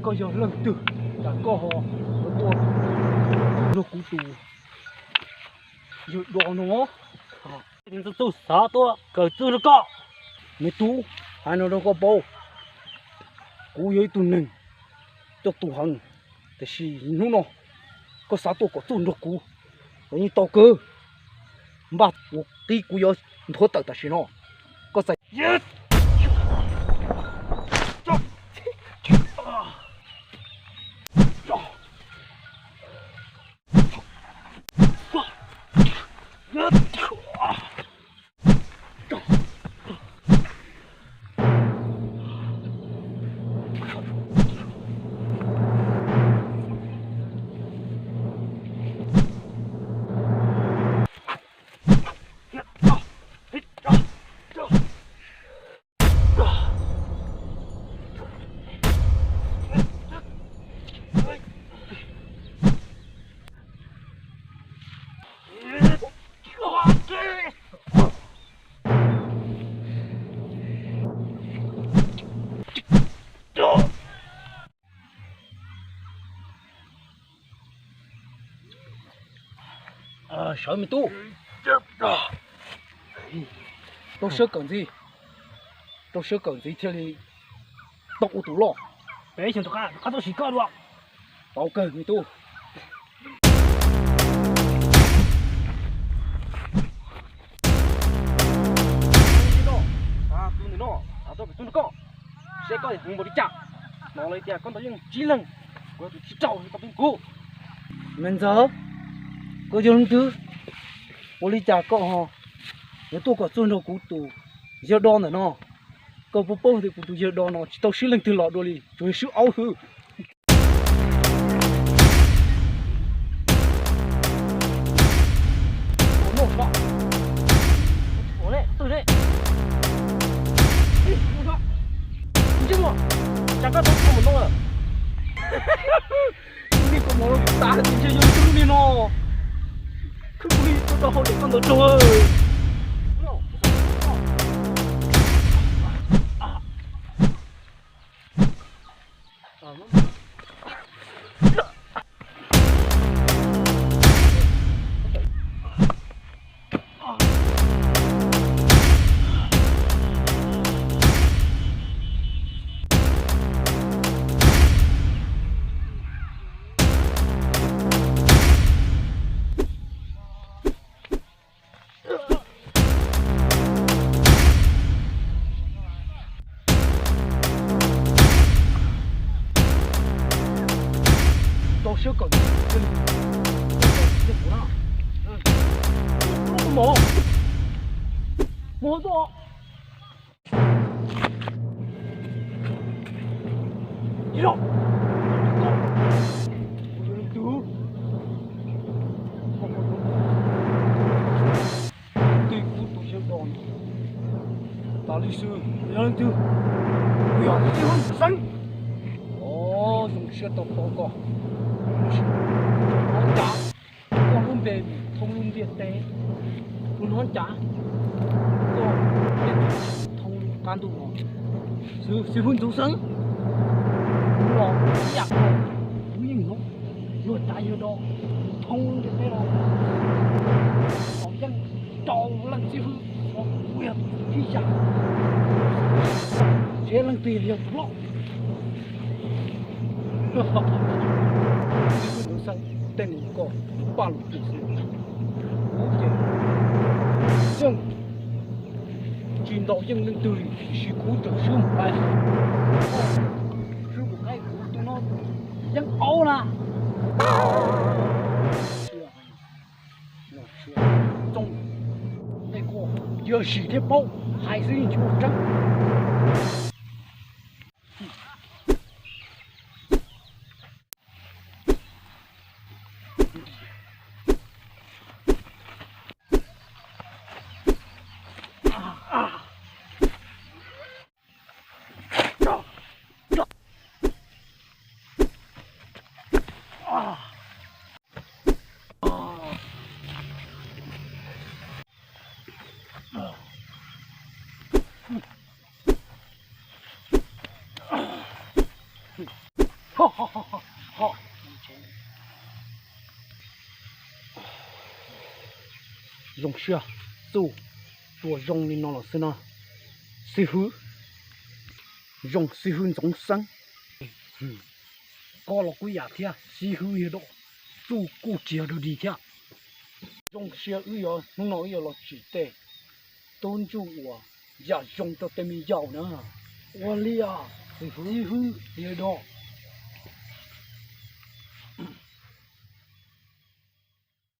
Koj yog leej twg, cas koj ho tuaj nrog kuv tus yawg do no? Txuj xav tuaj kawm txuj nrog koj. Me tub, hais no rau koj paub, kuv yog ib tug neeg coj tub heev, tiam sis hnub no koj xav tuaj kawm txuj nrog kuv, los yeej tau kawg. Npaj ua tib kuv yuav nthuav tawm tam sim no. Koj txais Sawv me tub, rau siab kawm ntxiv, rau siab kawm ntxiv thiaj li tau ua tus loj. Peb xyoo tom qab rov qab tuaj sim koj dua. Tau kawg me tub. Tus ntawm no tuaj kawm txuj nrog koj, seb koj yog tus npaum li cas. Hnov lawv tias koj ntaus yeej tsib leeg, kuv yog tus thib rau, koj peb kuv. Me ntxawg, koj yog leej twg? Ua li cas koj ho yuav tuaj kawm txuj nrog kuv tus yawg do ntawm no? Koj puas paub tias kuv tus yawg do no tsis tau swb leej twg los dua li, tsuas yog swb aub xwb. Ntsia, cas koj tau koj mus ntoo lawm? Ib niag kaus mom no tas, tus ntsej yog tus niag no, khwv kuv li tuaj rau hauv daim koj ntawd raug. Rau siab kawm ntxiv, kawm ntxiv kuv na. Mus tuaj, Twb kuv tus yawg do no tas li xwb, yog leej twg? Kuv yog Xib Hwb Ntxoov Xeeb. Os, zoo siab tau pom koj. Hnov cas koj lub npe thoob lub ntiaj teb, kuv hnov cas koj thoob lub qab ntuj no. Xib Hwb Ntxoov Xeeb, kuv los ib yam koj, kuv yeej hnov luag cas yawg do thoob lub ntiaj teb no. Tau yeej rau leej xib hwb, kuv yog ib yam, seb leej twg yog tus loj. Xib Hwb Ntxoov Xeeb, tej no koj paj lus plis xwb. Kuv ces yeej tsis ntaus yeej leej twg li, tiam sis kuv tseem swb mus qaib, swb mus qaib kuv tus no yeej aub na. Txooj, nej kuj cia sim thiab paub, hais xwb yeej tsis muaj tseeb. Zoo siab, txuj tsuas zoo li no los xwb na. Xib hwb, zoo xib hwb Ntxoov Xeeb. Koj los kuj yam thiab, xib hwb yawg Dom, txuj kuj tsis yog dog dig thiab. Zoo siab wb yuav hnub no wb yuav los tsim tej tub ntsuj uas yam zoo rau tej me yaus na. Ua li os, xib hwb yawg Dom.